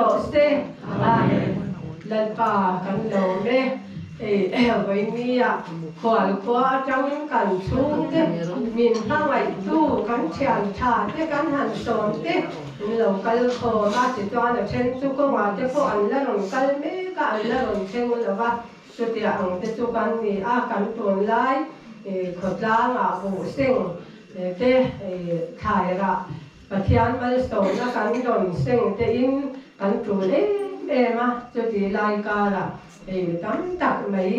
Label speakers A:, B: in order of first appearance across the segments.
A: rawh se. Amen. Lalpa kan lawm e. Hei vawinia khual khua atangin kan chhungte min hmangaihtu kan thian tha te kan han sawm te in lo kal khawm a, tichuan a then chu kawngah te pawh an la rawn kal mek a, an la rawn thleng lo va, chutiang ang te chu kan ni a, kan tunlai khawtlangah buhseng te thlairah Pathian malsawmna kan rawn seng tein kan tul em em a, chutih lai karah hei mi tam tak mai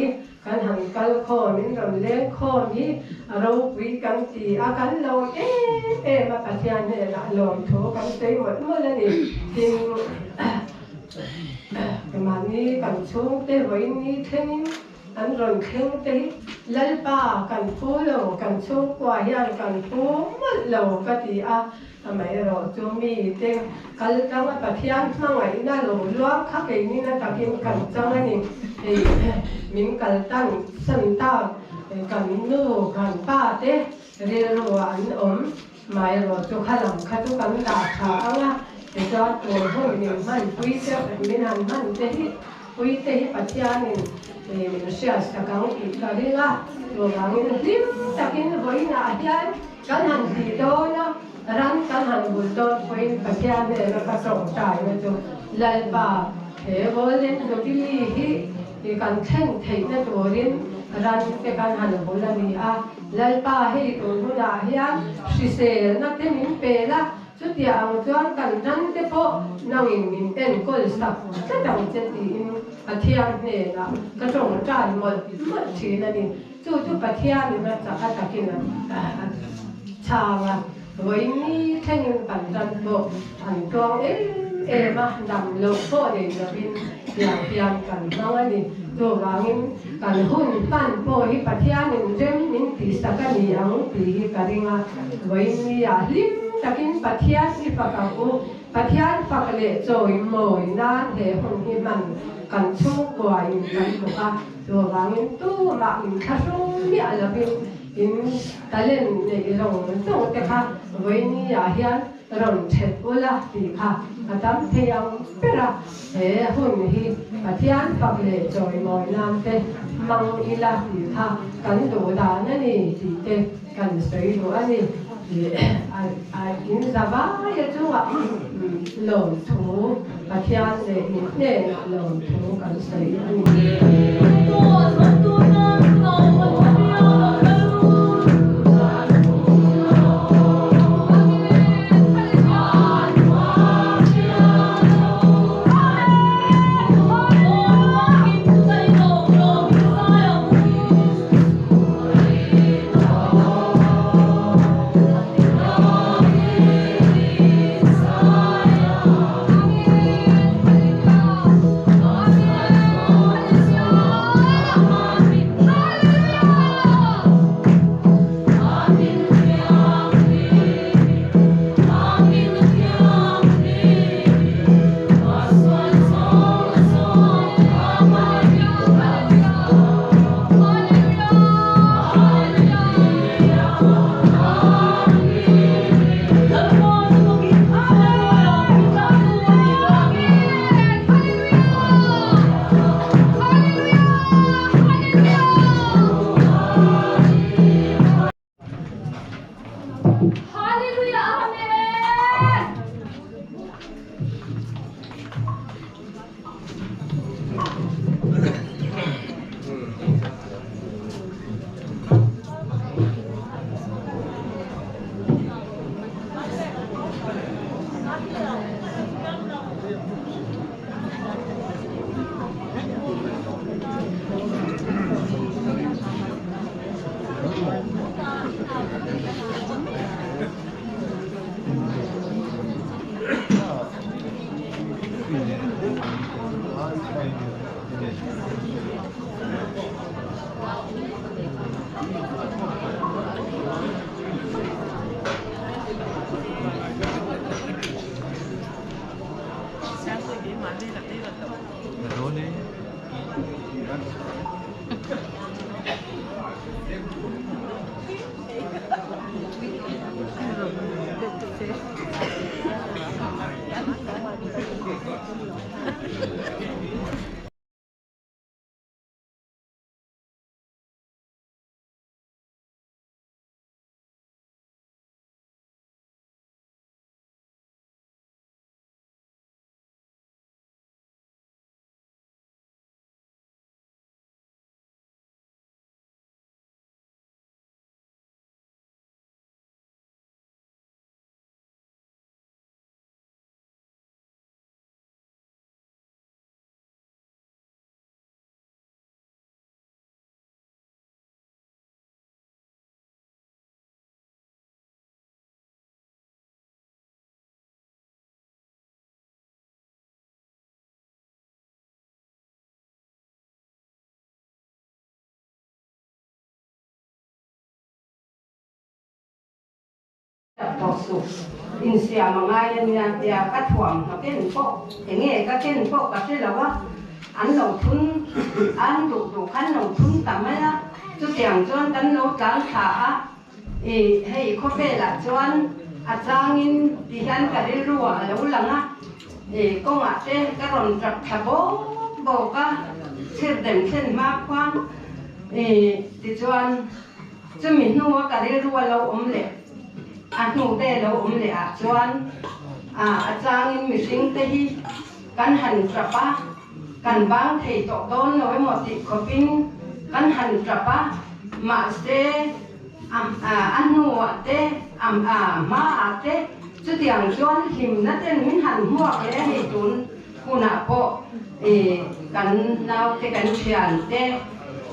A: kan han kal khawm in rawn leng khawm hi a ropui kan ti a, kan lawm em em a, Pathian hnenah lawmthu kan sawi mawlh mawlh a ni. Tin, mahni kan chhungte vawiin ni thlengin An rawn thleng te hi Lalpa kan phu lo, kan chhungkua hian kan phu mawlh lo ka ti a, amaherawh chu mite kal tang a Pathian hmangaihna lo luang kha keini na takin kan chang a ni. Hei min kal tan san tak kan nu kan pa te rilru ah an awm, amaherawh chu kha lam kha chu kan dah tha ang a, tichuan tur hun min hmanpui te min han hman te hi Puite hi Pathianin min hriatsak ang tih ka ring a, chuvangin hlim takin vawiinah hian kan han tih dawn a, ran kan han bul dawn pawhin Pathian hnena ka tawngtaina chu Lalpa, he Golden Jubilee hi kan thlen theihna turin ran te kan han bul a ni a, Lalpa hei tun hunah hian hriselna te min pel a, Chutiah ang chuan kan ran te pawh nangin min enkawl sak tlat ang che tiin Pathian hnenah ka tawngtai mawlh mawlh thin a ni. Chu chu Pathianin a chak a takin a chhang a, vawiin thlengin kan ran pawh an tuang em em a, dam loh pawh nei lovin tiang hian kan hmang a ni. Chuvangin kan hun hman pawh hi Pathianin rem min tihsak a ni ang tih hi ka ring a, vawiin nia hlim takin Pathian i fak ang u. Pathian fak leh chawi mawi nan he hun hi hman kan chhungkuain kan duh a, chuvangin tumah min thlahrung miah lovin in talent neih zawng zawng te kha vawiin niah hian rawn ṭhet ula tih kha a tam thei ang ber a, he hun hi Pathian fak leh chawimawi nan te hmang ila tih kha kan duh dan a ni tih te kan sawi duh a ni. In zavaia chungah lawmthu Pathian leh in hnenah lawmthu kan sawi a ni.
B: Hallelujah Amen.
A: tawh suh, insiam a ngai a nia tia ka thuamhnaw ken pawh enge ka ken pawh ka hre lo a, an lo thun an duh duh khan lo thun ta mai a, chutiang chuan kan lo tlan thla a, i hei khawvelah chuan a changin ti hian ka rilru ah a lo lang a, i kawngah te ka rawn tap thla bawk bawk a, chhirdem thlen hma khuan i tichuan. Chumi hnua ka rilru a lo awm leh a hnu te lo awm leh ah chuan a changin mihring te hi kan han tap a, kan bang thei tawh dawn lo emaw tih khawpin kan han tap a, mahse a hnuah te a hmaah te chutiang chuan hlimna ten min han hmuak leh a ni tun hunah pawh kan naute kan thiante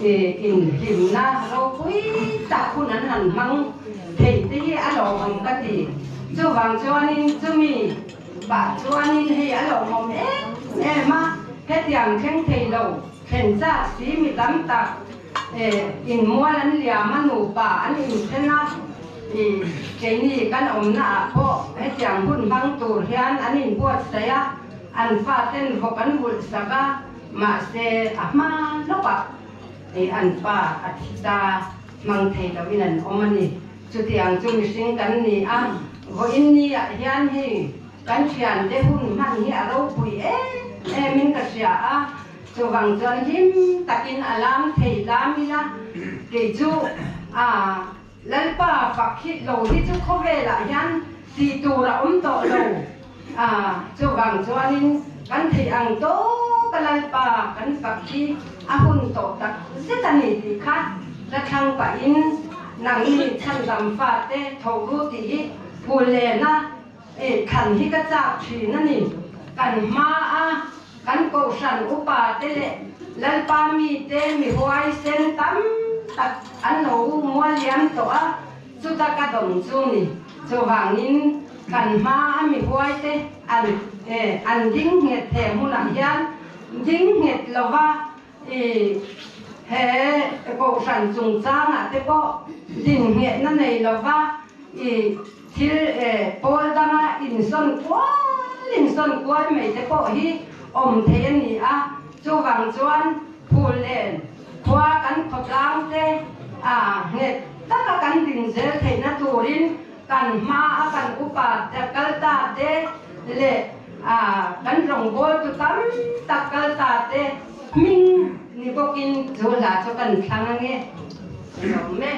A: inhlimna ropui tak hun an han hmang theih te hi a lawmawm ka ti. Chuvang chuanin chumi pah chuanin hei a lawmawm em em a, hetiang thleng thei lo thlen chak si mi tam tak inmual an liam a, nupa an inthen a, keini kan awmna ah pawh hetiang hun hmang tur hian an inbuatsaih a, an faten vawk an vulh sak a. Mahse, a hma lawkah an pa a thi ta hmang thei loin an awm a ni. Chutiang chu mihring kan ni a, vawiin niah hian hei kan thiante hun hman hi a ropui em emin ka hria a, chuvang chuan hlim takin a lam thei lam ila, kei chu a Lalpa fak hi lo hi chu khawvelah hian tih tur a awm tawh lo a, chuvang chuanin kan theih ang tawka Lalpa kan fak hi a hun tawh tak zet a ni tih kha la thlang pahin nangni chhandam fate tho ru tih hi phul lena thlan hi ka chak thin a ni. Kan hmaa kan kohhran upa te leh Lalpa mite mi huaisen tam tak an lo mual liam tawh a, chuta ka dawn chu ni. Chuvangin kan hmaa mi huaite an an ding nghet he hmunah hian ding nghet lova I he kohhran chungchangah te pawh dinnghetna nei lova i thil pawl danga insawn kual insawn kual mai te pawh hi awm thei a ni a. Chuvang chuan Phullen khua kan khawtlang te a nghet taka kan din zel theihna turin kan hma a kan upa te kal ta te leh a kan rawngbawltu tam tak kal ta te hming ni bawkin chu hla chu kan thlang ange. Ka lawm e.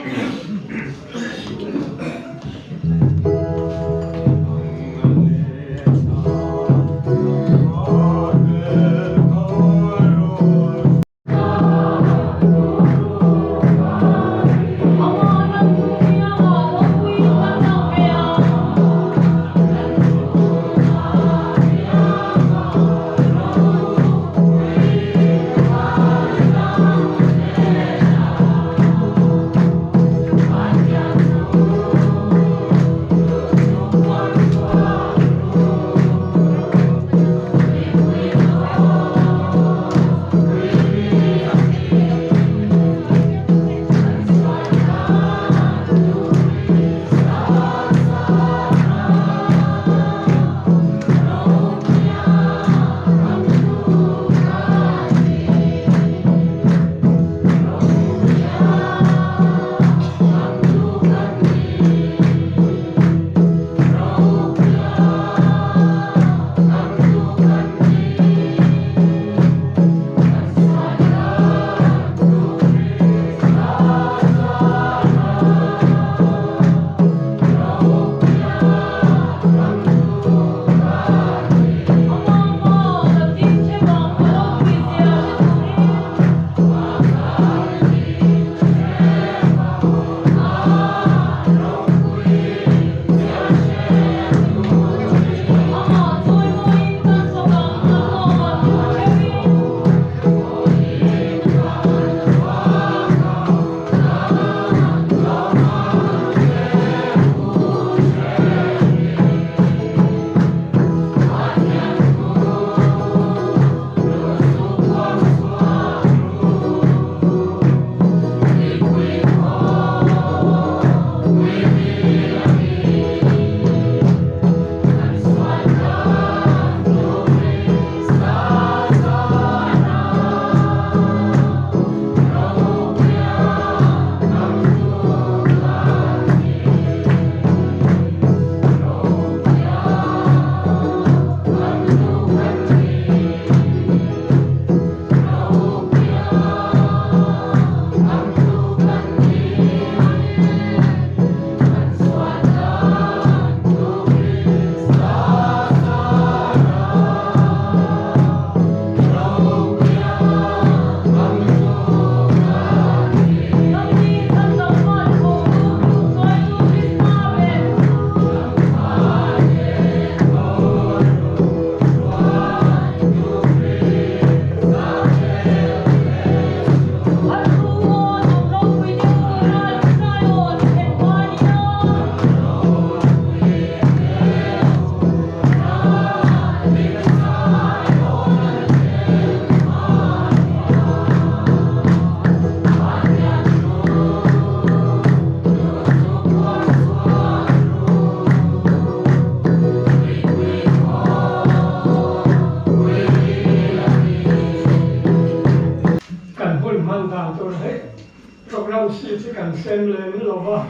C: Program sheet hi kan sem lem lo va,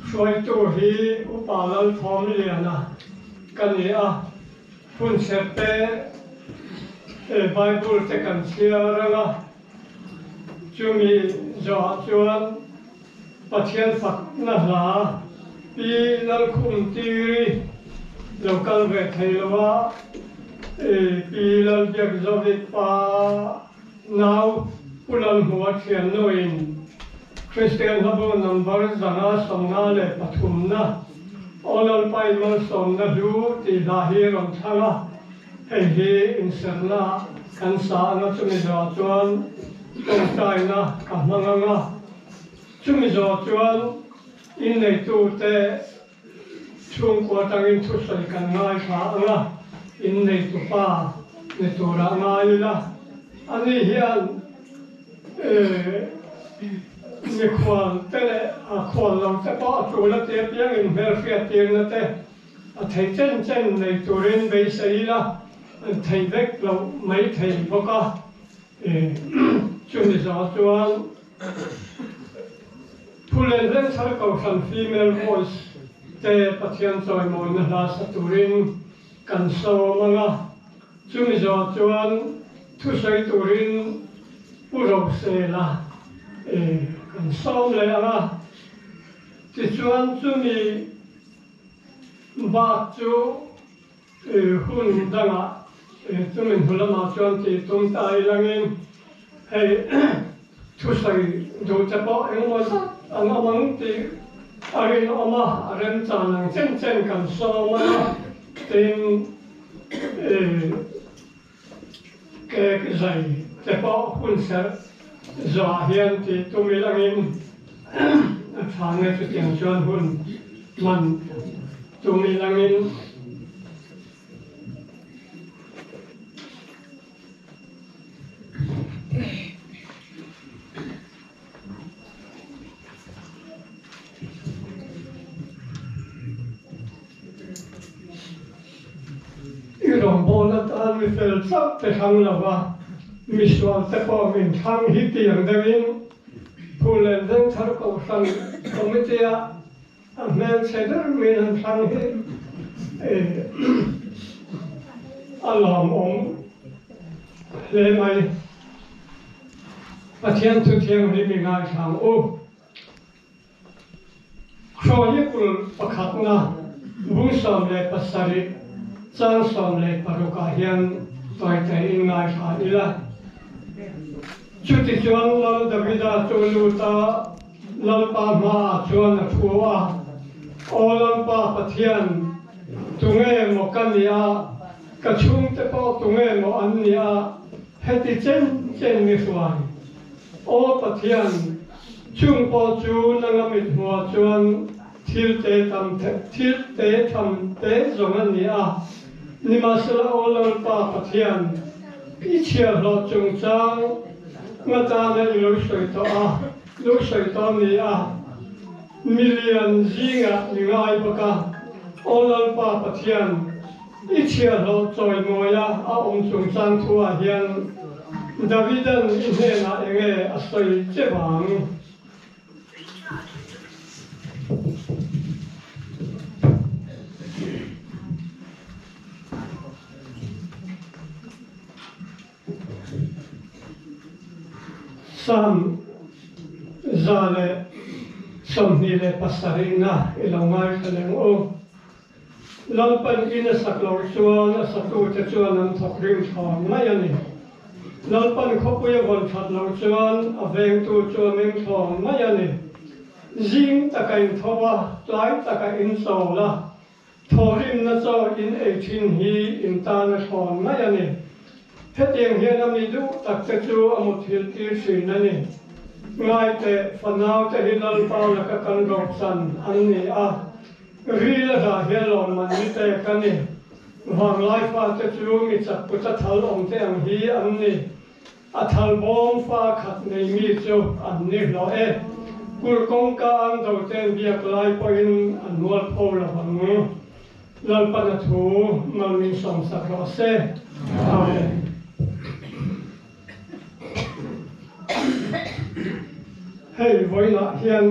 C: hruaitu hi Upa Lalthawmliana ka ni a, hunserh te Bible te kan chhiar ang a, chumi zawhah chuan Pathian fakna hla Pi Lalkhum Tiri lo kal ve thei lo a, Pi Lalbiakzawvi pa nau Pu Lalhmua thiannuin Kristian hlabu number 153 na Aw Lalpai Malsawmna Hlu tih hla hi rawn thlang a, hei hi inserhna kan sa anga chumi zawh chuan tawngtaina ka hmang ang a, chumi zawh chuan inneitute chhungkua atangin thusawi kan ngaithla ang a, inneitupa ni turah ngai ila, ani hian mikhual te leh a khual lo te pawh a tul a ti apiangin hmelhriattirna te a thei chen chen nei turin beisei ila, thei vek loh mai thei bawk a. Chumi zawh chuan Phulen Hlengthar Kohhran Female Voice te Pathian chawimawina hla sa turin kan sawm ang a, chumi zawh chuan thusawi turin Pu Rosela kan sawm leh ang a, tichuan chumi bak chu Hun dangah chumi hnu lamah chuan tih tum ta ilangin hei thusawi duh te pawh engemaw zat an awm ang tih a rinawm a, a remchan ang chen chen kan sawm a, tin cake zai te pawh hun serh zawhah hian tih tum ilangin a tha nge chutiang chuan hun hman tum ilangin. I rawngbâwl atan mi fel chauh te thlang lo va, mi sual te pawh min thlang hi tiang deuhin Phullen Vengthar Kohhran Committee-ah a hmelchhe ber min han thlang hi a lawmawm hle mai. Pathian thu thianghlim i ngaithlang u. Hrawlhikul pakhatna bung 17 chang 16 ah hian tawite in ngaithla ila. Chutichuan Lal Davida chu lut a, Lalpa hmaah chuan a thu a, Aw Lalpa Pathian, tunge maw ka nia, ka chhungte pawh tunge maw an nia, heti chen chen mi hruai? Aw Pathian, chung pawh chu nanga mithmuah chuan thil te tam thil te tham te zawng a ni a. Nimahsela aw Lalpa Pathian, i chhiahhlawh chungchang ngatana i lo sawi tawh a, lo sawi tawh a ni a, milian zingah i ngai bawk a. Aw Lalpa Pathian, I chhiahhlawh chawimawia a awm chungchang thuah hian Davidan i hnenah enge a sawi che vang? Psalm 127 na i lo ngaithla leng u. Lalpan in a sak loh chuan a satute chuan an thawk rim thlawn mai a ni. Lalpan khawpui a vawn that loh chuan a vengtu chu a meng thlawn mai a ni. Zing taka in tho a, tlai taka in chawl a, thawhrimna chaw in ei thin hi in tan a thlawn mai a ni. Hetiang hian a mi duh tak te chu a muthilh tir thin a ni. Ngaite, fanaute hi Lalpa laka kan rawhchan an ni a. Ril a dah hian lawmman ni pek a ni. Vanglai fate chu mi chak kut a thal awm te ang hi an ni. A thal bawm fa khat nei mi chu an ni hlawh e. Kulh kawngka ang do ten biak lai pawhin an mual pho lo ang. Lalpan a thu mal min sawmsak rawh se. Amen. Hei vawiinah hian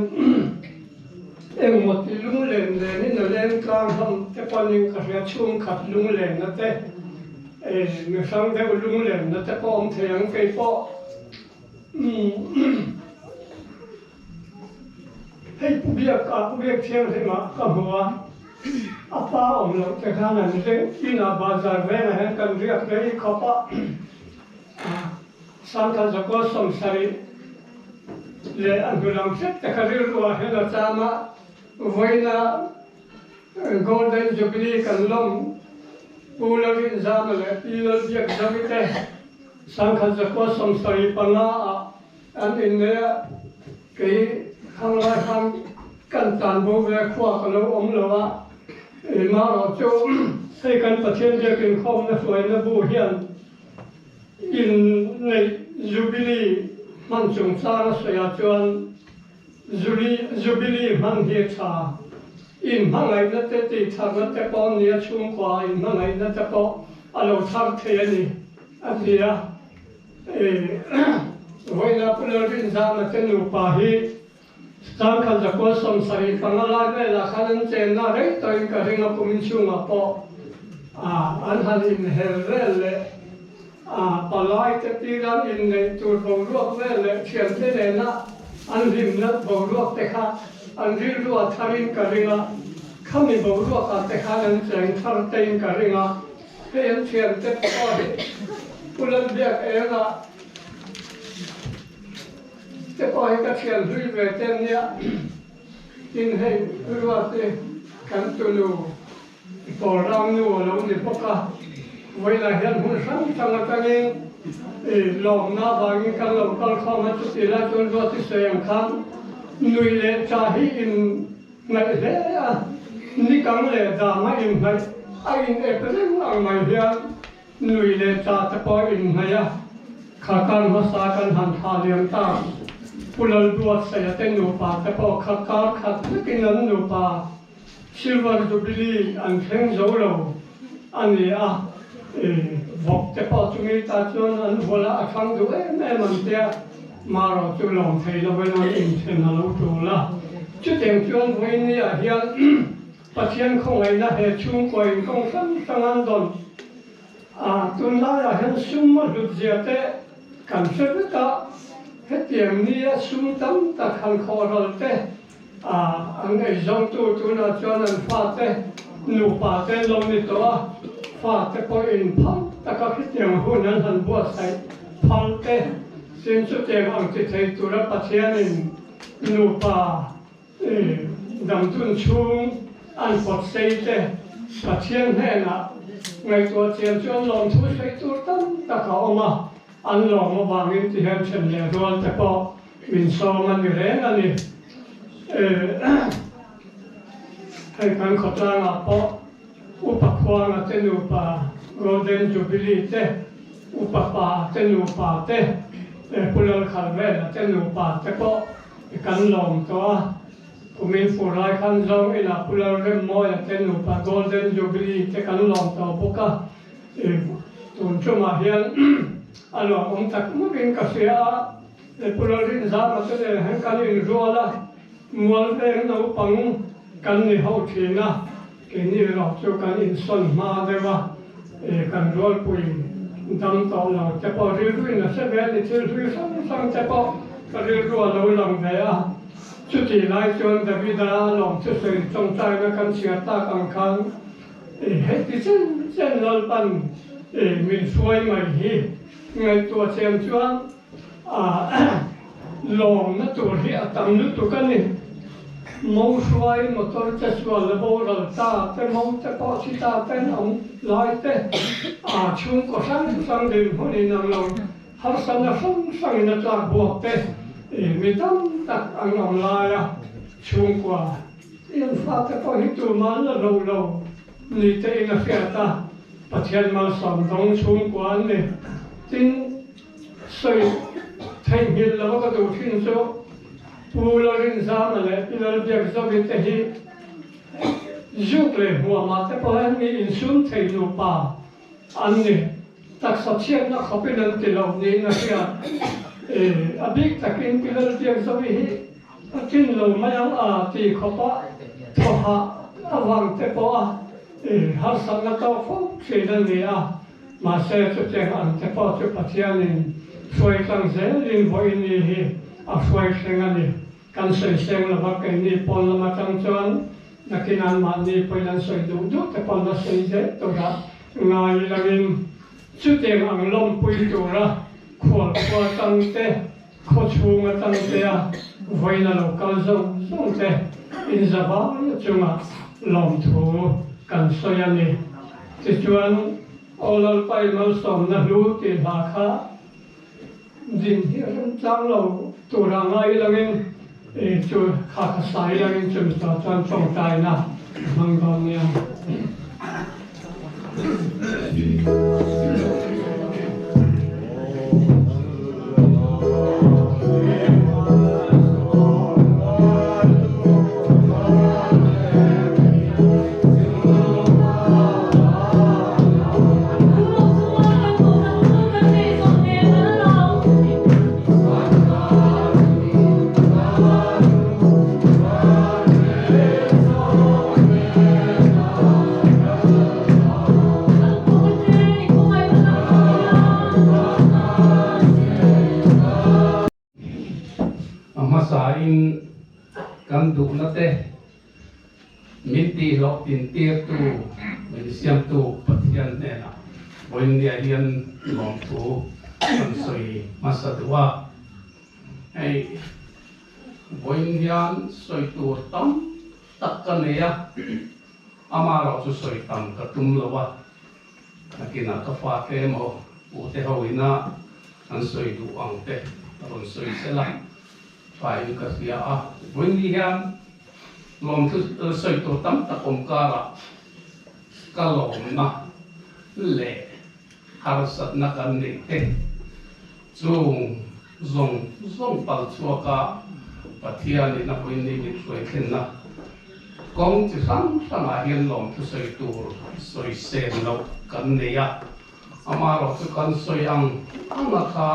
C: engmaw ti lunglen lenin a leng tlang hlawm te pawhin ka hria chhungkhat lunglenna te mi hrang deuh lunglenna te pawh awm thei ang kei pawh hei pu biak ah pu biak thianghlimah ka hmu a a pa awm loh te khan an ring inah bazar vengah hian kan riak rei khawp a. Sangkhat zakua 70 leh a hnu lam hret te kha rilru ah hian a cham a, vawiina Golden Jubilee kan lawm Pu Lalrinzama leh Pi Lalbiakzawi te Sangkhat zakua 75 ah an innei a, kei khanglai khan kan tan bo ve khua ka lo awm lo a, marawh chu hei kan Pathian biakinkhawmna hruaina bu hian Inneih Jubilee hman chungchang a sawiah chuan Jubilee hman hi a tha. Inhmangaihna te tihtharna te pawh nia chhungkua inhmangaihna te pawh a lo thar thei a ni, a ti a. Vawiina Pu Lalrinzama te nupa hi Changkhat zakua 75 lai velah khan an chenna rei tawhin ka ring a, kumin chhungah pawh an han inher vel leh palai te tiran inneih tur boruak vel leh thiante nena an hlimna boruak te kha an rilru a tharin ka ring a, khami boruakah te khan an cheng thar tein ka ring a, hei an thiante pawh hi Pu Lalbiak Enga Te pawh hi ka thian hlui ve te nia, tin hei ruat hi kan tunu pawl ram nu a lo ni bawk a, vawiinah hian hmun hrang hrang atangin i lawmna avangin kan lo kal khawm a, chuti lai chuan ruat i sawi ang khan nui leh cha hi in ngaih hle a, nikang leh dam a inhnaih a in ep reng ang mai hian Nui leh ta te pawh inhnaih a, kha kar hmasa kan han thlah liam ta. Pu Lalduatsaia te nupa te pawh kha kar khat vekin an nupa Silver Jubilee an thleng zo lo a ni a, vawk te pawh chumi ta chuan an hual a, a thlang duh em em an tia, marawh chu lawm thei lovin an inthen a lo tul a. Chutiang chuan vawinia hian Pathian khawngaihna he chhungkua in kawng hrang hrang an dawn a, tunlaiah hian sum a hlut zia te kan hre vek a, hetiang nia sum tam tak han khawh ral te a an eizawngtu tunah chuan an fate nupa te an lo ni tawh a, fate pawhin phal taka hetiang hun an han buatsaih phal te sin chutiang ang ti thei tura Pathianin nupa Damtun chhung an pawt sei te Pathian hnenah ngaihtuah chian chuan lawmthu sawi tur tam tak a awm a, an lawm avangin ti hian then leh rual te pawh min sawm a ni reng a ni. Hei kan khawtlangah pawh Upa Khuanga te nupa Golden Jubilee te, Upa Pa te nupa te, Pu Lalkhalvela te nupa te pawh Kan lawm tawh a, kumin fur lai khan zawng inah Pu Lalremmawia te nupa Golden Jubilee te kan lawm tawh bawk a, tun tumah hian a lawmawm tak ngawtin ka hria a, Pu Lalrinzama te nen hian kan inrual a, mual veng naupang kan ni ho thin a, keini erawh chu kan insawn hma deuh a, kan rualpui dam tawh lo te pawh rilruin a hre ve a ni, thil hlui hrang hrang te pawh ka rilru a lo lang ve a, chutih lai chuan Davida lawmthusawi tawngtaina kan chhiar tak ang khan heti chen chen Lalpan min hruai mai hi ngaihtuah chian chuan Lawmna tur hi a tam lutuk a ni. Mo hruai motor che sual la boral ta te, mo te pawh thi ta ten awm lai te, a chhungkaw hrang hrang dinhmun in ang lo, harsatna hrang hrang in a tlak buak te, mi tam tak an awm lai a, chhungkua in fate pawh hi tumah an la lo lo ni te in a hriat a, Pathian malsawm dawng chhungkua an ni. Tin. Sawi theihnghilh lo ka duh thin chu Pu Lalrinzama leh Pi Lalbiakzovi te hi zuk leh hmuamah te pawh hian mi insum thei nupa an ni. Taksa chhiatna khawpin an ti lo niin a hriat. A bik takin Pi Lalbiakzawi hi a tlin lo mai ang a ti khawp a, thawhah avang te pawh a harsatna tawk fo thin a ni a. Mahse chutiang ang te pawh chu Pathianin hruai tlang zelin vawiin ni hi a hruai thleng a ni. Kan sawi seng lova keini pawn lam atang chuan nakin anmahni pawhin an sawi duh duh te pawn a sawi zel tura ngai langin chutiang ang lawmpui tura khualkhua tang te, khawchhung atang te a vawiin a lo kal zawng zawng te inzavai chunga lawmthu kan sawi a ni. Tichuan, Aw Lalpai malsawmna hlu tih hla kha Din hi a rem tlang lo tura ngai langin chu kha kha sai langin chumi tawh chuan tawngtaina a hmang dawn nia.
D: A hmasain kan duhna te min tihhlawh tintirtu, min siamtu Pathian hnenah vawiinnia hian lawmthu kan sawi hmasa duh a. Hei vawiin hian sawi tur tam tak ka nei a, amaherawh chu sawi tam ka tum lo a. Nakinah ka fate emaw ute ho ina an sawi duh ang te a rawn sawi sel a, thain ka hria a. Vawiin hian lawmthu sawi tur tam tak awm karah ka lawmna leh harsatna kan neih te chung zawng zawng pal chhuaka Pathianin a vawiin ni min hruai thlenna kawng chi hrang hrangah hian lawmthu sawi tur sawi sen loh kan nei a. Amaherawh chu kan sawi ang anga kha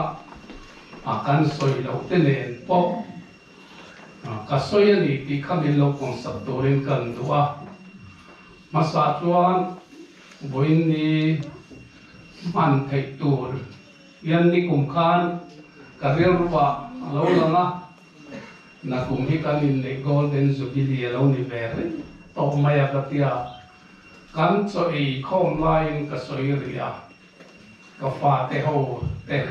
D: a kan sawi loh te nen pawh ka sawi a ni tih kha min lo pawmsak turin kan duh a. Hmasa chuan vawiin ni hman theih tur hian nikum khan ka rilruah a lo lang a, nakum hi kan inneih Golden Jubilee a lo ni ve reng tawh mai a ka tia. Kan chaw ei khawm laiin ka sawi rih a, ka fate ho te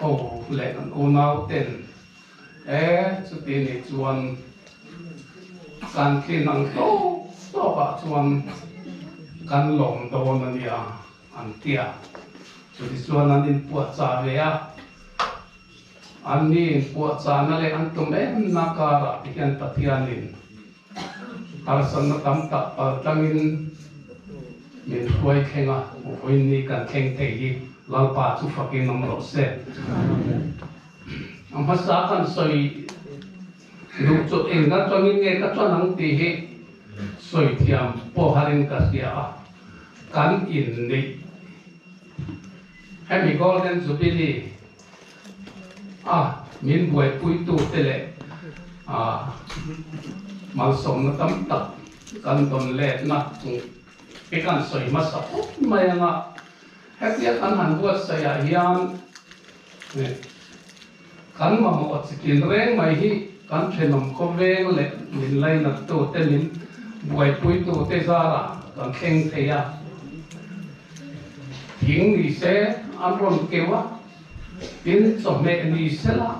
D: ho leh an unau ten e chuti ni chuan kan tlin ang tawk tawk ah chuan kan lawm dawn a nia an ti a, chuti chuan an inpuahchah ve a, an ni inpuahchahna leh an tum em na karah ti hian Pathianin Harsatna tam tak pal tlangin min hruai thleng a, vawiin ni kan thleng thei hi Lalpa chu fakin awm rawh se. A hmasa kan sawi duh chu eng atangin nge ka chuan ang tih hi sawi thiam pawh harin ka hria a, kan inneih hemi Golden Jubilee a min buaipuitute leh malsawmna tam tak kan dawn letna chung hi kan sawi hmasa phawt mai ang a, hetia kan han buatsaih ah hian kan mamawh chitin reng mai hi kan thenawm khawveng leh min lainattute min buaipuitute zarah kan thleng thei a. Thing ni se an rawn keu a, tin chawhmeh ni se la,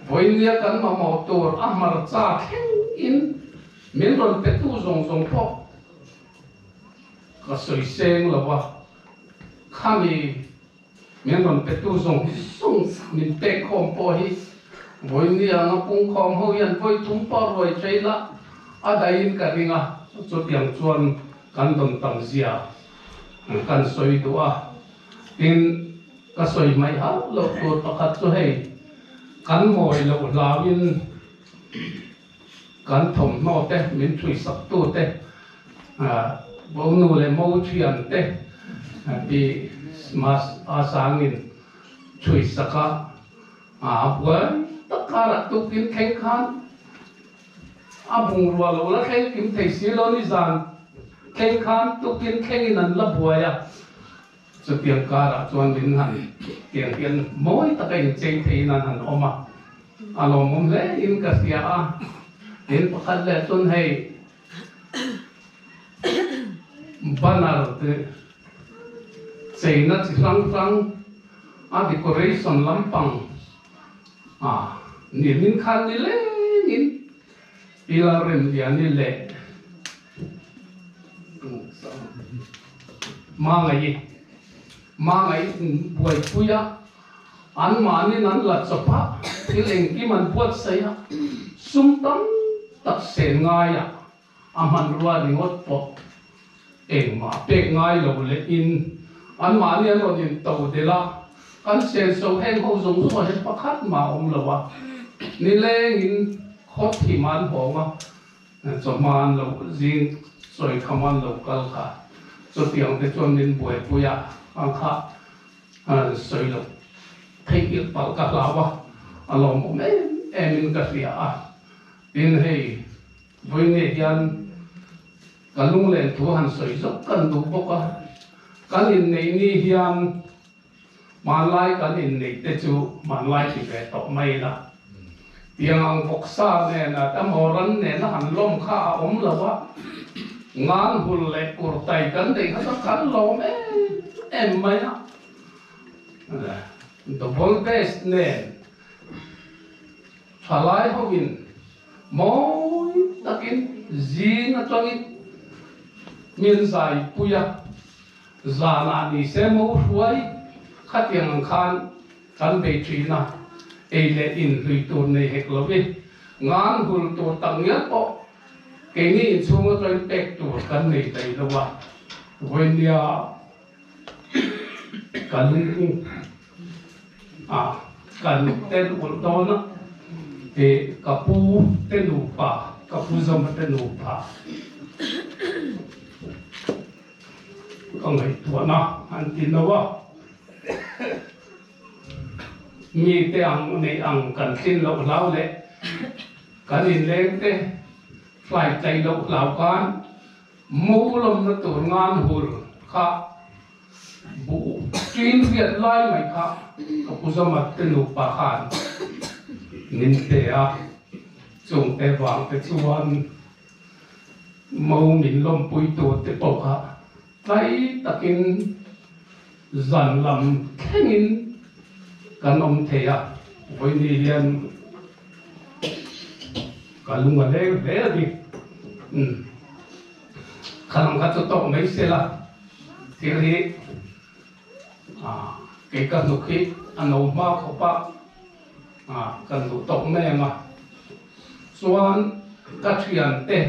D: vawinia kan mamawh tur a hmarcha thleng in min rawn pe tu zawng zawng pawh ka sawi seng lo a, khami min rawn pe tu zawng zawng min pek khawm pawh hi vawinia anga pung khawm ho hian vawi thum pawh ruai thei la a daihin ka ring a, chutiang chuan Kan dawn tam zia kan sawi duh a, tin ka sawi hmaih hauh loh tur pakhat chu hei kan mawi loh hlauin kan thawmhnaw te min thuisak tu te bonu leh mo thian te tih a sangin. Chhui sak a, a buai tak karah tukin thleng khan a bungrua lo la thleng kim thei si lo nizan thleng khan tukin thlengin an la buai a, chutiang karah chuan min han tiang hian mawi taka inchei theiin an han awm a, a lawmawm hle in ka hria a, tin pakhat leh chuan hei Banner te cheina chi hrang hrang a decoration lampang a nimin khan ni lengin pillar rem liani leh Mangaih Mangaih buaipui a anmahnin an la chawp a thil engkim an buatsaih a sum tam tak sen ngaiah a hmanrua ringawt pawh engmah pek ngai lo leh in anmahni an rawn in to delh a, kan senso heng ho zawng zawng ah hian pakhat mah a awm lo a, nileng in khaw thim an hawng a, chawhma an lo zing chawi kham an lo kal kha chutiang te chuan min buaipui a, ang kha sawi loh theihnghilh palh ka hlau a, a lawmawm em em in ka hria a. Tin, hei vawiin hian ka lunglen thu han sawi zawk kan duh bawk a, kan inneih ni hian hmanlai kan inneih te chu hmanlai ti ve tawh mai ila, tiang ang vawksa nena emaw ran nena han lawm kha a awm lo a, ngan hul leh kurtai kan neih kha chuan kan lawm em em mai a, double bass nen. Thalai hoin mawi takin zing atangin min zaipui a, zanah ni se mo hruai khatiang ang khan kan bei thin a, ei leh in hlui tur nei hek lo i, ngan hul tur tak ngial pawh keini inchhung atangin pek tur kan nei thei lo a, vawinia Ka lung a kan tel ulh dawn a, ih ka pu te nupa, ka pu Zama te nupa ka ngaihtuahna an ti no a, mi te ang neih ang kan tlin loh hlau leh kan inleng te fly tlai loh hlau khan Mu lawmna tur ngan hul kha buh ṭin riat lai mai kha ka pu Zamat te nupa khan min pe a, chungte vang te chuan mo min lawmpui tur te pawh kha tlai takin zan lam thlengin kan awm thei a, vawiini hian Ka lung a leng hle a ni. Umm. Khalang kha chu tawk mai se la, thil hi ah kei ka hnuk hi a no hma khawp a, ah kan duh tawk mai ang a. Chuan ka thiante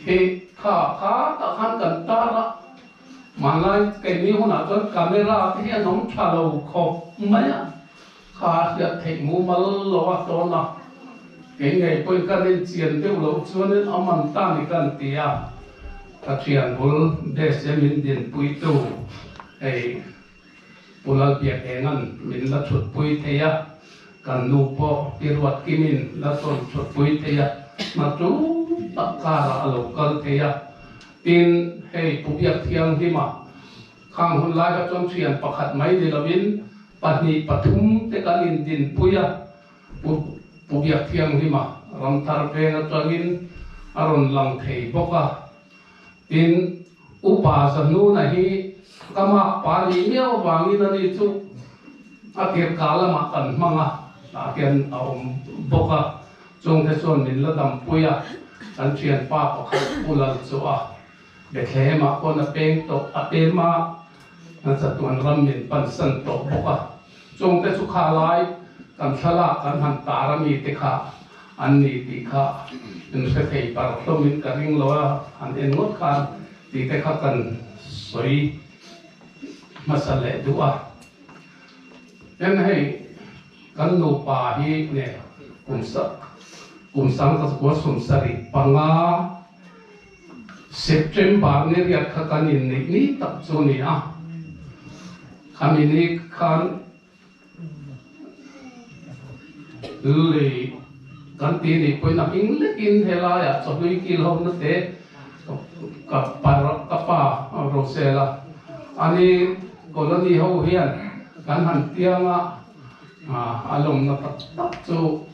D: hi kha kha tah khan kan tar a, hmanlai keini hunah chuan camera te hi an awm tha lo khawp mai a. Kha a hriat theih mumal lo a tawn a, kei ngei pawhin ka rin chian deuh loh chuanin a man ta ni kan ti a, ka thian bul base min dinpuitu hei Pu Lalbiakenga'n min la chhutpui thei a, kan nu pawh Pi Ruatkimin la tawn chhutpui thei a, hna tu tak karah a lo kal thei a, tin hei Pu Biakthianghlima Khang hun lai kha chuan thian pakhat mai ni lovin pahnih pathum te kan indinpui a, Pu Pu Biakthianghlima Ramthar veng atangin a rawn lang thei bawk a. Tin, Upa Zahnuna hi ka mak pa nih miau avangin ani chu a tirka lamah kan hmang a, tah hian a awm bawk a, chungte chuan min la dampui a, kan thianpa pakhat Pu Lalchua Bethlehem-ah pawn a peng tawh, a pem a, a chatuan ram min pansan tawh bawk a. Chungte chu kha lai kan thlalak kan han tar a mi te kha an ni tih kha in hre thei par hlawmin ka ring lo a, han en ngawt khan tih te kha kan sawi hmasa leh duh a. Tin hei kan nupa hi nge kum kum sangkua sawmsarih panga, September ni riat kha kan inneih ni tak chu a ni a. Khami ni khan lei kan ti nih pawhin a hming lekin helaiah chawhlui kil ho na te ka ka pa Rosela ani colony ho hian kan han tiang a a lawmna tak tak chu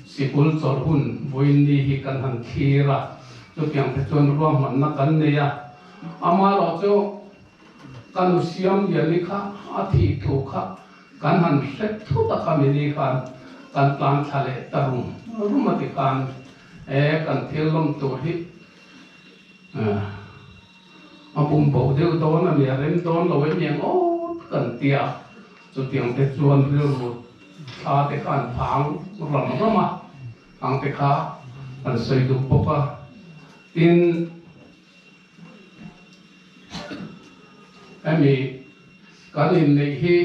D: sikul chawlh hun vawiin ni hi kan han thlir a chutiang te chuan ruahmanna kan nei a amaherawh chu Ka nu siam liani kha a thih thu kha kan han hre thut a khami ni khan kan tlan thla leh ta rum rum a ti khan e kan thil lawm tur hi a bum bo deuh dawn a nia rem dawn lo em eng awt kan tia chutiang te chuan rilru thla te kha an phang ram ram a ang te kha an sawi duh bawk a tin Hemi kan inneih hi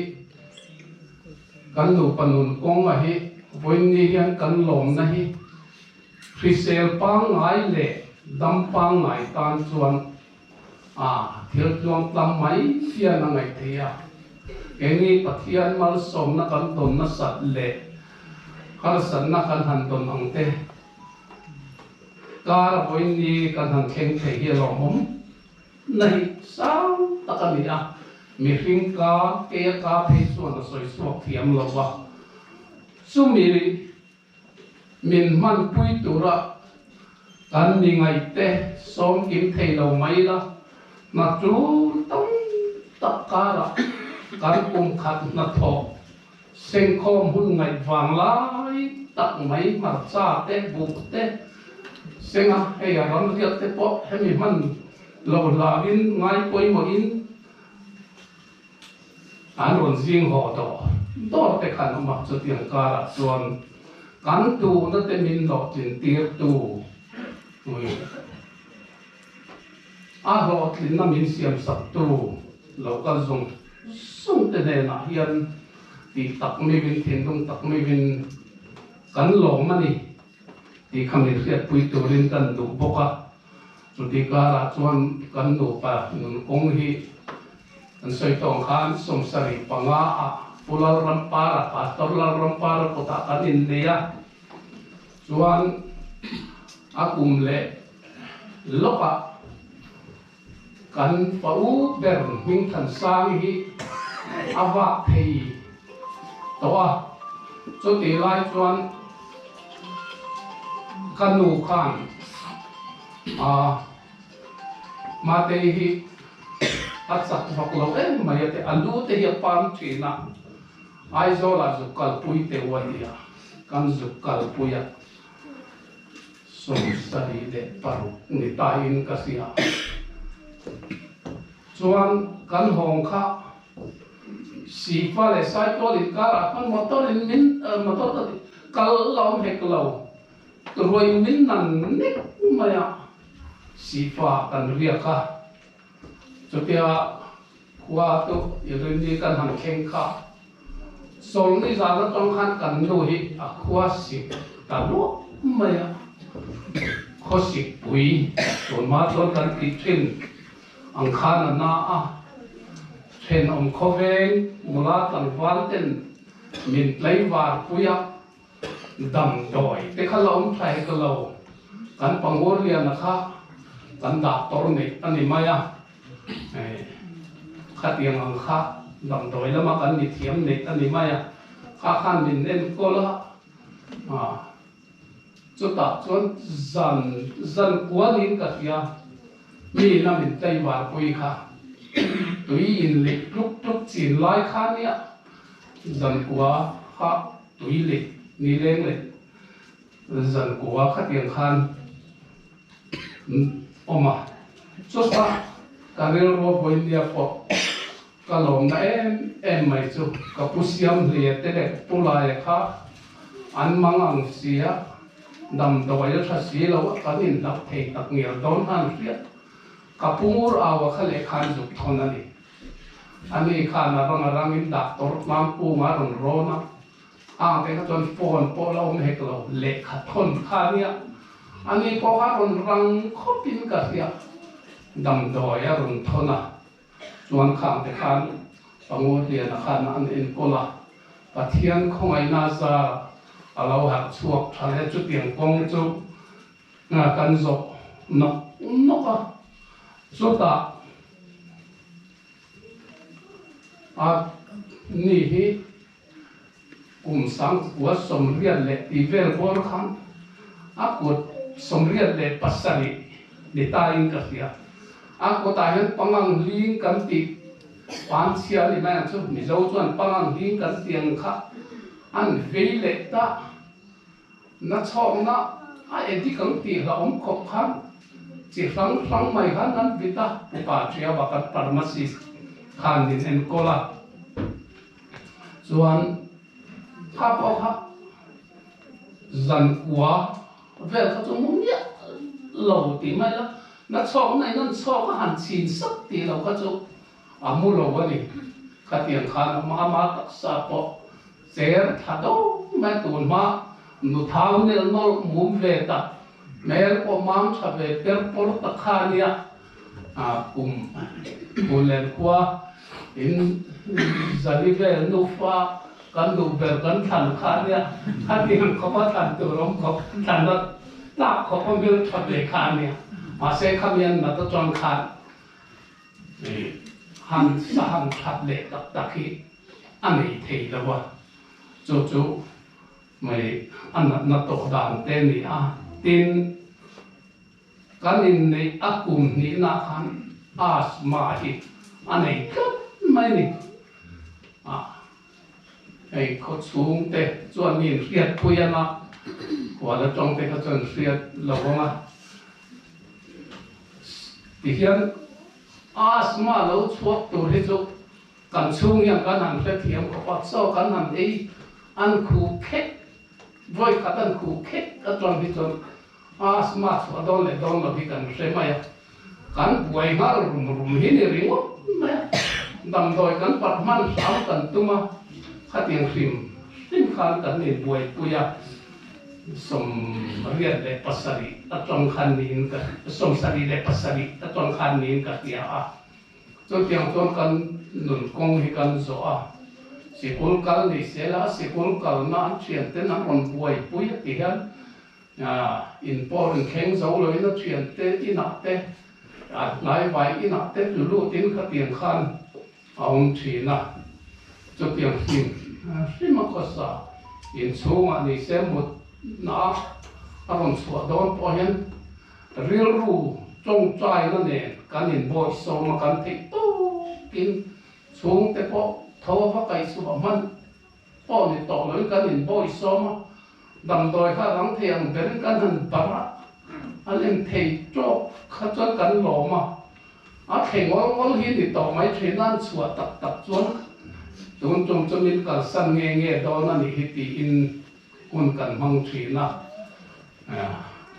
D: kan nupa nun kawnga hi vawiinni hian kan lawmna hi hrisel pangngai leh dam pangngai tan chuan a thil tluang tlam mai hian a ngaih theih a. Keini Pathian malsawmna kan tawn nasat leh harsatna kan han tawn ang te, Kar a vawiin ni kan han thleng thei hi a lawmawm na hi sang tak a ni a, mihring ka keia ka phei chuan a sawi chhuak thiam lo va, chumi min hmanpui tura kan mi ngaihte sawm kim thei lo mai la, hna tul tam tak karah kan kum khat hnathawh Sengkhawm hun ngaih vang lai tak mai hmarcha te, buk te, senga hei a ram riak te pawh hemi hman lo hlauin ngai pawimawhin an rawn zing haw dawr dawr te khan awm a, chutiang karah chuan kan duhna te min hlawhtlin tirtu a hlawhtlinna min siamsaktu lo kal zawng zawng te hnenah hian tih tak meuhin thinlung tak meuhin kan lawm a ni tih kha min hriatpui turin kan duh bawk a. Chuti karah chuan kan nupa nun kawng hi kan sawi tawng khan 75 ah Pu Lalrampara, Pastor Lalrampara kutah kan innei a, chuan a kum leh lawkah Kan pa u ber Hmingthansang hi a vak thei tawh a, chutih lai chuan ka nu khan a Matei hi a chak vak lo em mai a ti, a lu te hi a pam thin a, Aizawlah zuk kalpui teuh a nia, kan zuk kalpui a. 76 ni tain ka hria. Chuan kan hawng kha Sifa leh Saitual inkarah khan motor in min motor ka ti kal la awm hek lo ruai min nan nek mai a Sifa kan riak a chutia khua chu Irini kan han thleng kha Sawlni zan atang khan kan nu hi a khua sik ta luah mai a, khaw sik pui tunhma chuan kan tih thin ang khan a na a, thenawm khawveng nula tlangval ten min tlaivar pui a, damdawi te kha la awm tha hek lo, kan pangur liana kha kan doctor neih a ni mai a. Khatiang ang kha damdawi lama kan mi thiam neih a ni mai a, kha khan min enkawl a, chutah chuan zan zan kualin ka hria, mi ina min tlaivar pui kha tui in leh tluk tluk chin lai kha nia, zan kua kha tui leh ni leng leh zan kua khatiang khan. awm a, chutah ka rilru a vawinia pawh ka lawmna em em mai chu ka pu siam hle te leh ka pu laia kha an mang ang sia, damdawi a tha si lo a kan inhlauh thei tak ngial dawn khan hriat ka pu ngur au a kha lehkha an zuk thawn a ni. Ani khan a rang a rangin doctor tlangkunga a rawn rawn a. Ang te kha chuan phone pawh la awm hek lo, lehkha thawn kha a nia. Ani pawh kha rawn rang khawpin ka hria, damdawi a rawn thawn a, chuan khang te khan Pangawtliana khan an enkawl a, Pathian khawngaihna zarah a lo harh chhuak tha hle. Chutiang kawng chu kan zawh nawk nawk a, chutah a ni hi kum 1980 leh tih vel bawr khan a kut 87 ni tain ka hria. A kutah hian pangang hling kan tih panchhia a ni mai ang chu, Mizo chuan pangang hling kan tih ang kha an vei leh ta. Na chhawkna a edik ang tih hlauhawm khawp khan chi hrang hrang mai khan an vit a, Pupa Ṭiaua kan pharmacist khan min enkawl a. Chuan kha pawh kha zan kua vel kha chu mu miah lo tih mai la, na chhawk na in an chhawk a han chhin sak tih lo kha chu a mu lo a ni. Khatiang khan a mama taksa pawh cher tha deuh mai tun hma nu thau nel nawlh mum ve tak hmel pawh mam tha ve per pawr tak kha a nia. Kum Phunlen khua in zali vel nufa kan duh ber kan thlan kha a nia, khatiang khawpa thlan tur awm khawp thlanna tlak khawpa hmel tha ve kha a nia. Mahse khami an nat atang khan han sa han that leh tak tak hi a nei thei lo a, chu chu mai a natna tawh dan te a ni a. Tin. Kan inneih a kum hnihna khan asthma hi a nei tlat mai a ni. Ah, hei khaw chhungte chuan mi inhriat pui ang a, khual atang te kha chuan hriat lo ang a. Tihian asthma lo chhuak tur hi chu kan chhung hian kan han hrethiam khawp a, chaw kan han ei an khuh khek, vawi khat an khuh khek atang hi chuan Asthma chhuah dawn leh dawn lo hi kan hre mai a, kan buai nghal rum rum hi ni ringawt mai a, damdawi kan parh hman hram kan tum a, khatiang hrim hrim khan kan inbuaipui a, 87 atang khan niin ka 77 atang khan niin ka hria a. Chutiang chuan kan nun kawng hi kan zawh a, sikul kal ni se la, sikul kalna an thianten an rawn buaipui a ti hian in pawh rawn thleng zo loin a thiante inah te, a hnaivai inah te tlu lutin khatiang khan a awm thin a. Chutiang hrim hrim a khawsa inchhungah ni se mutna a rawn chhuah dawn pawh hian Rilru tawngtaina nen kan inbawihsawm a kan theih tawkin chhungte pawh tho a va kaihchhuah hman pawh ni tawh loin kan inbawihsawm a, damdawi kha rang thei ang berin kan han barh a, a lem thei tawk kha chuan kan lawm a, a thleng ngawl ngawl hi ni tawh mai thin a, an chhuah tak tak chuan tun tum chu min kalsan nge nge dawn a nih hi tiin hun kan hmang thin a,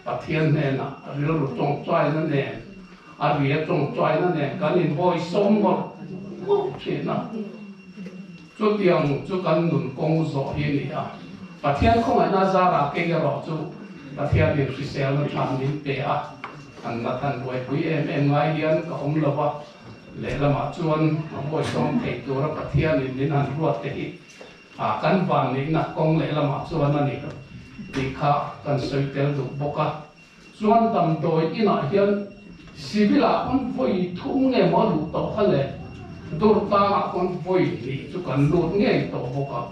D: Pathian hnenah rilru tawngtaina nen, a ria tawngtaina nen kan inbawisawm ngawt ngawt thin a. Chutiang chu kan nun kawng zawh hi a ni a. Pathian khawngaihna zarah kei erawh chu Pathianin hriselna tha min pe a, an Nathan buaipui em em ngai hian ka awm lo va, lehlamah chuan a bawisawm thei tura Pathianin min han ruat te hi A kan van neihna kawng lehlamah chuan a ni tih kha kan sawi tel duh bawk a. Chuan damdawi inah hian civil ah pawn vawi thum nge maw a luh tawh kha le, dur tlangah pawn vawi hnih chu kan lut ngei tawh bawk a.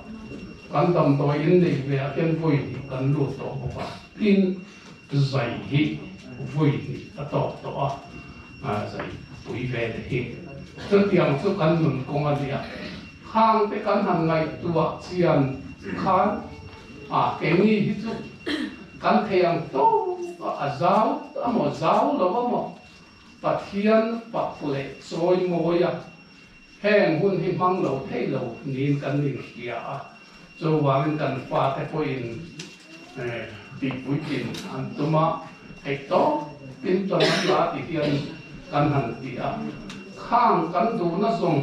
D: Kan damdawi in nei ve ah hian vawi hnih kan lut tawh bawk a. Tin, zai hi vawi hnih a tawk tawh a, zai pui ve te hi. Chutiang chu kan nun kawng a ni a. Khang te kan han ngaihtuah chian khan a keini hi chu kan thei ang tawp a, a zau a maw zau lo a maw Pathian pak leh chawi mawi a, heng hun hi hmang lo thei lo niin kan inhria a, chuvangin kan fate pawhin tihpuitlin an tum a, theih tawpin chuan an la ti hian kan han ti a, khang kan duhna zawng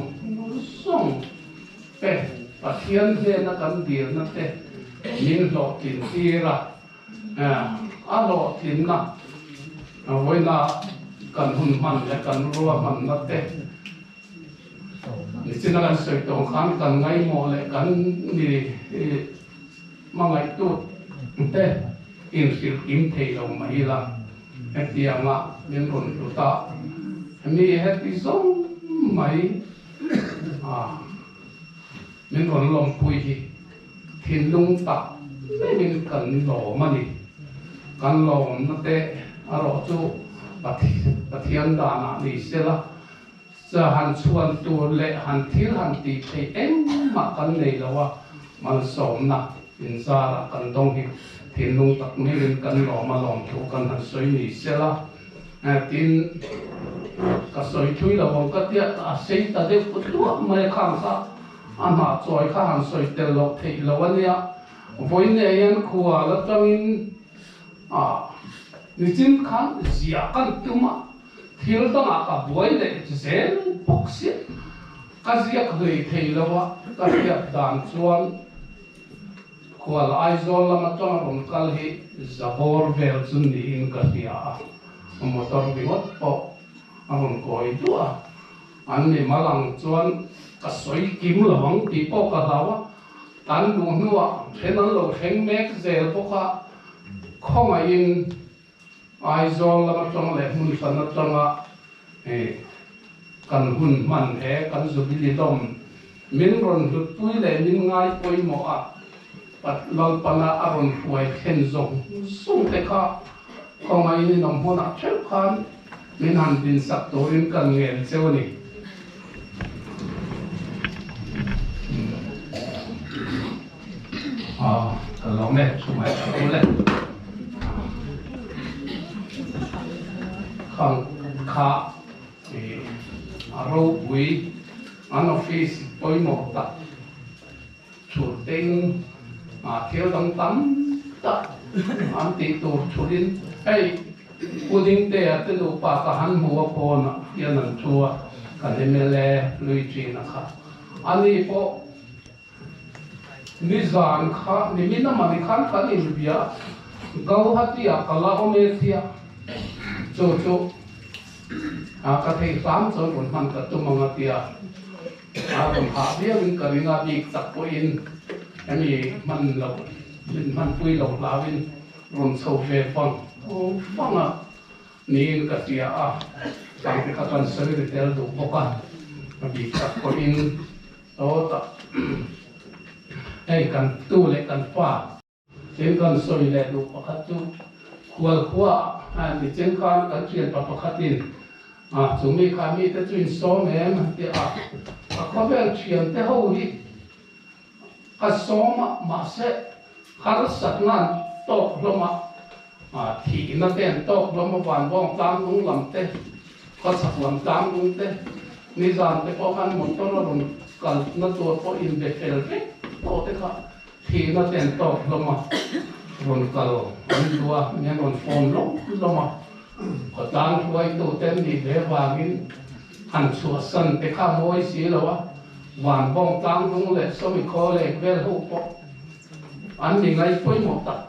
D: zawng te Pathian hnena kan dilna te min hlawhtlin tir a, a hlawhtlinna vawiina kan hun hman leh kan ruahmanna te. Nichina kan sawi tawng khan kan ngaihmawh leh kan mi hmangaihtu te inhrilh kim thei lo mai ila hetianga min rawn hlut a, mi heti zawng mai min rawn lawmpui hi thinlung tak meuhin kan lawm a ni. Kan lawmna te erawh chu Pathian danah ni sela. Cha han chhuan tur leh han thil han tih theih engmah kan nei lo a, malsawmna inzarah kan dawng hi thinlung tak meuhin kan lawm a lawm thu kan han sawi ni sela. Tin, ka sawi thui lo ang ka tia a sei ta deuh duah mai a khang kha a hnah chawi kha han sawi tel loh theih lo a nia. Vawiin hian khual atangin nichin khan ziah kan tum a. Thil dangah ka buai leh zel bawk sia, ka ziak hlei thei lo a, ka hriat dan chuan khual Aizawl lam atanga rawn kal hi Zabawr vel chu niin ka hria a, motor ringawt pawh a rawn kawi duah a, an ni mal ang chuan ka sawi kim lo ang tih pawh ka hlau a, kan luh hnuah then an lo thleng mek zel bawk a, khawngaihin Aizawl lam atang leh hmun hran atanga kan hun hman he kan Jubilee lawm min rawn hlutpui leh min ngai pawimawh a, Lalpana a rawn hruai thlen zawng zawng te kha khawngaihin in awm hmunah theuh khan min han dinsak turin kan ngen cheu a ni. Ka lawm e, chhungai ka ul e. Khang kha a ropui an office pawimawh tak chhur teng thil dang tam tak an tih tur chhurin hei Pu Dingtea te nupa ka han hmu a pawnah hian an thu a, kan mla Luichina kha ani pawh Nizan kha nimin a mani khan kan inbia Gauhati ah ka la awm e tia chu chu a ka thei hram chuan rawn hman ka tum ang a tia a rawn hah viau in ka ring a bik chak pawhin hemi hman lo min hmanpui lo hlauin rawn chho ve vang vang a niin ka hria a, changte kha kan sawi ri tel duh bawk a, a bik chak pawhin. Sawtah hei kan tu leh kan fa thil kan sawi leh duh pakhat chu khual khua ah nichin khan kan thianpa pakhatin ah chu mi kha mite chu in sawm em an ti a, a khawvel thiante ho hi ka sawm a mahse harsatna an tawk hlawm a, thihna te an tawk hlawm a vanbawng tlangdung lam te khawchhak lam tlangdung te nizan te pawh khan motor a rawn kalna tur pawh inbe fel vek tawh te kha thihna te an tawk hlawm a rawn kal an duh a mi an rawn phone lawm lawm a khawtlang hruaitu te an nih ve vangin han chhuahsan te kha mawi si lo a vanbawng tlangdung leh sawmi khaw lek vel ho pawh An mi ngai pawimawh tak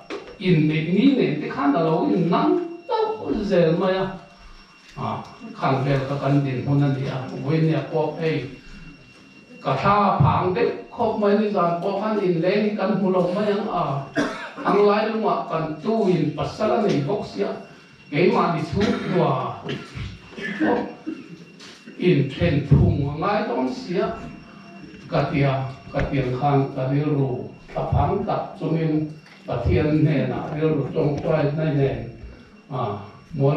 D: inneih ni nen te khan a lo innang deuh zel mai a, khan vel kha kan dinhmun a ni a, vawinia pawh hei ka thla a phang deuh khawp mai nizan pawh khan inleng hi kan hmu lo mai ang a, thang lai lungah kan tuin pasal a nei bawk sia, keimahni chhungkua pawh inthen thung a ngai dawn sia ka tia ka tiang khan ka rilru Thlaphang tak chungin Pathian hnenah rilru tawngtaina nen mual.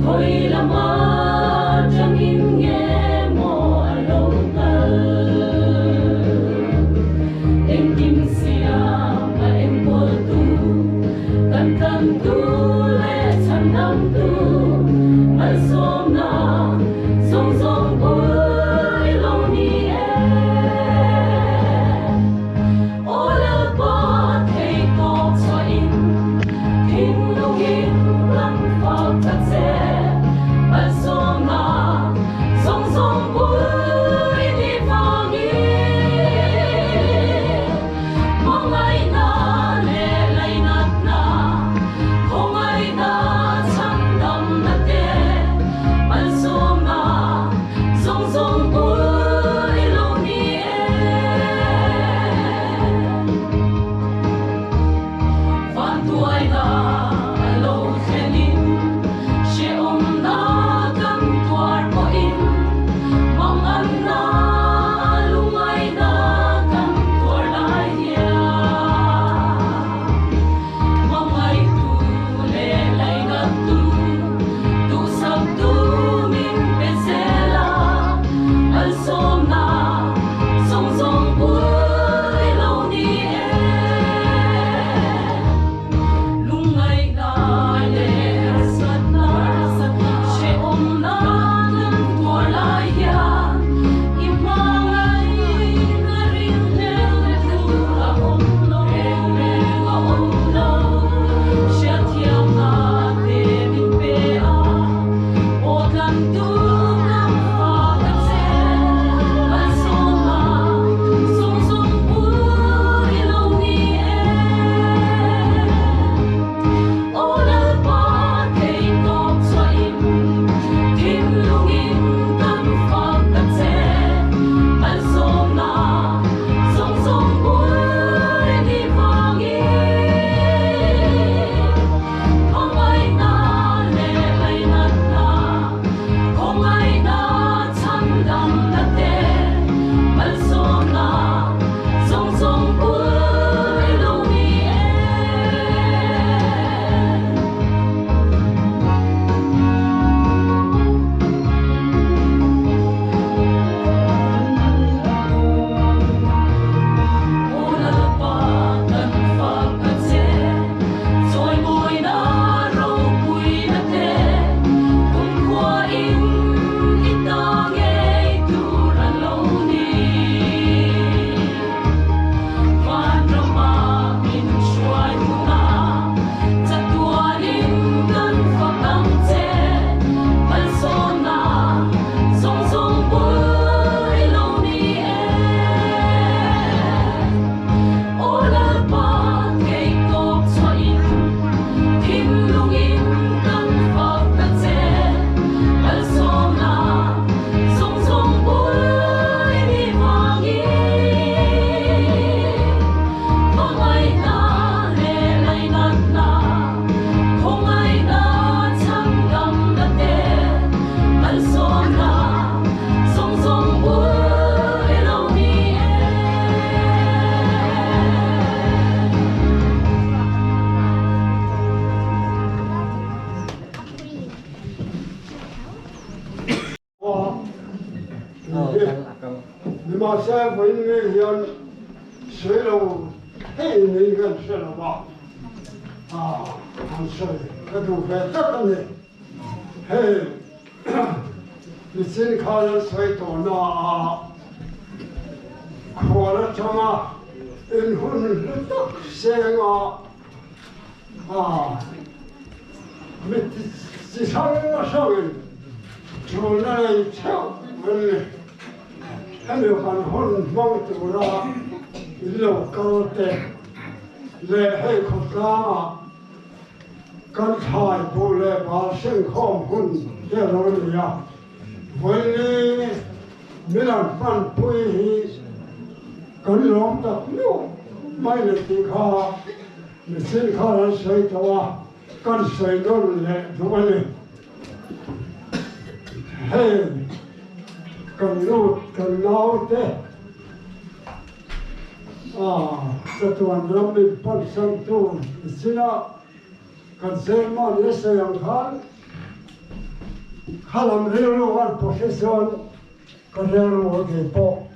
B: Khawi lama tangin nge maw a lo kal? Engkim siam a enkawltu, kan tlantu leh chhandamtu, malsawmna zawng zawng bul i lo ni e. Aw Lalpa theitawp chhuahin thinlungin kan fak ta che, malsawmna zawng zawng bul i nih vangin hmangaihna leh lainatna, khawngaihna chhandamna te, malsawmna zawng zawng bul i lo ni e. Vantuaina a lo thlenin hrehawmna kan tuar pawhin manganna lungaina kan tuar lai hian hmangaihtu leh lainattu duhsaktu min pe zel a, malsawmna zawng zawng bul i lo ni e. Lungngaihna leh harsatna, hrehawmna kan tuar lai hian i hmangaihna ringhlel tur a awm lo, a awm lo. Hriatthiamna te min pe a, aw tlantu kan fa ta che, malsawmna zawng zawng bul i lo ni e. Aw Lalpa theitawp chhuahin thinlungin kan fak ta che, malsawmna zawng zawng bul i nih vangin hmangaihna leh lainatna, khawngaihna chhandamna te, malsawmna zawng zawng bul i lo ni e. Aw Lalpa kan fak a che, chawimawina ropuina te, kumkhua in i ta ngei tur a lo ni. Vanrama min hruai huna chatuanin kan fak ang che, malsawmna zawng zawng bul i lo ni e. Aw Lalpa theitawp chhuahin thinlungin kan fak ta che, malsawmna zawng zawng bul i nih vangin hmangaihna leh lainatna, khawngaihna chhandamna te, malsawmna zawng zawng bul i lo ni e.
C: Nimahse vawiin ngei hian sawi lo thei niin kan hre lo va, an sawi ka duh ve tak a ni. Hei nichin khan an sawi tawh na a khual atanga inhun hlu tak senga A mit chi hrang hrangin ṭulna nei theuh an ni. Hemi kan hun hmang tura in lo kal te leh hei khawtlangah kan thlai buh leh bal hrenkhawm hun te a lo ni a, vawiin min an hmanpui hi kan lawm tak meuh mai le tih kha mihring khan an sawi tawh a, kan sawi nawn leh duh a ni. Hei kan lut kan naute chatuan ram min pansantu nichinah kan Chairman le sawi ang khan.
E: Khalam rilru an pu hre chuan ka rilru a kei pawh.